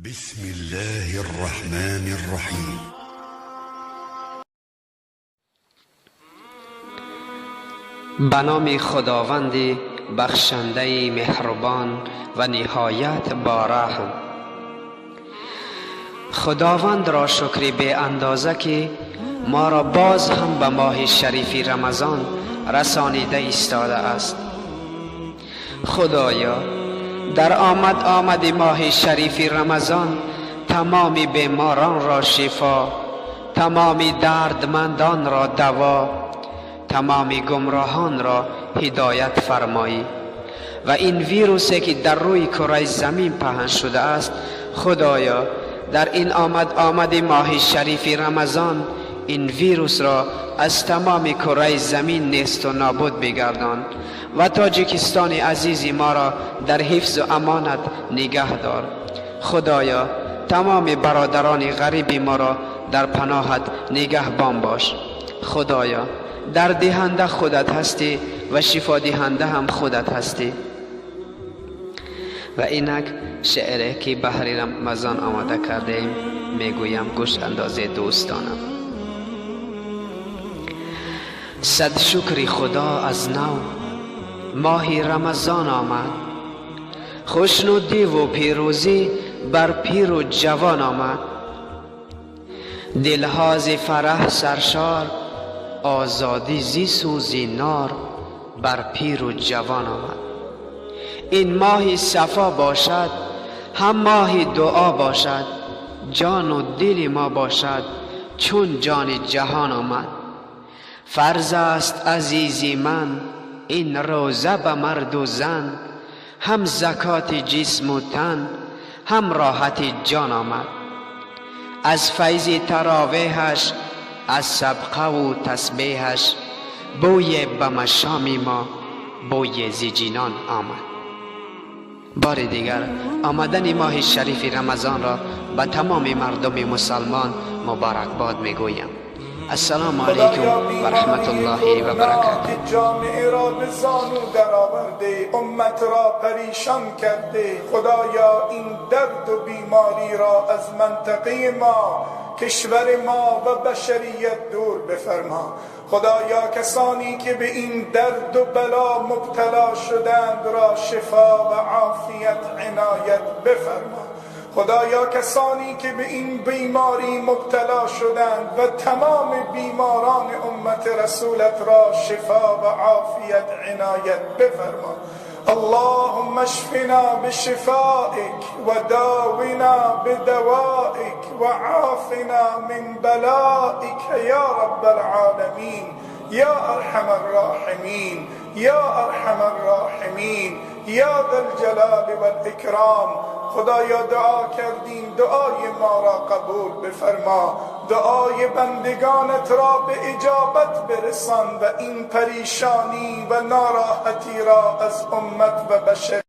بسم الله الرحمن الرحیم. به نام خداوند بخشنده مهربان و نهایت بارحم. خداوند را شکر بی اندازه که ما را باز هم به ماه شریف رمضان رسانیده ایستاده است. خدایا در آمد آمد ماه شریف رمضان تمام بیماران را شفا، تمام دردمندان را دوا، تمام گمراهان را هدایت فرمایی و این ویروسی که در روی کره زمین پهن شده است، خدایا در این آمد آمد ماه شریف رمضان این ویروس را از تمام کره زمین نیست و نابود بگردان و تاجیکستان عزیز ما را در حفظ و امانت نگه دار. خدایا تمام برادران غریب ما را در پناهت نگهبان باش. خدایا در دهنده خودت هستی و شفا دهنده هم خودت هستی. و اینک شعری که بهر رمضان آماده کرده ایم میگویم، گوش اندازه دوستانم. صد شکر خدا از نو ماه رمضان آمد، خوشنودی و پیروزی بر پیر و جوان آمد. دلها ز فرح سرشار، آزادی زی سوزی نار بر پیر و جوان آمد. این ماه صفا باشد، هم ماه دعا باشد، جان و دل ما باشد چون جان جهان آمد. فرض است عزیزی من این روزه به مرد و زن، هم زکات جسم و تن هم راحت جان آمد. از فیض تراویحش، از سبقه و تسبیحش، بوی به مشام ما بوی ز جنان آمد. بار دیگر آمدن ماه شریف رمضان را به تمام مردم مسلمان مبارکباد میگویم. السلام علیکم و رحمت الله و برکاته. جامعه را به زانو درآورده، امت را پریشان کرده. خدایا این درد و بیماری را از منطقه ما، کشور ما و بشریت دور بفرما. خدایا کسانی که به این درد و بلا مبتلا شدند را شفا و عافیت عنایت بفرما. خدایا کسانی که به این بیماری مبتلا شدند و تمام بیماران امت رسولت را شفا و عافیت عنایت بفرما. اللهم اشفنا بشفائك وداونا بدوائك وعافنا من بلائك يا رب العالمين يا أرحم الراحمين يا أرحم الراحمين يا ذا الجلال والإكرام. خدایا دعا کردیم، دعای ما را قبول بفرما، دعای بندگانت را به اجابت برسان و این پریشانی و ناراحتی را از امت و بشر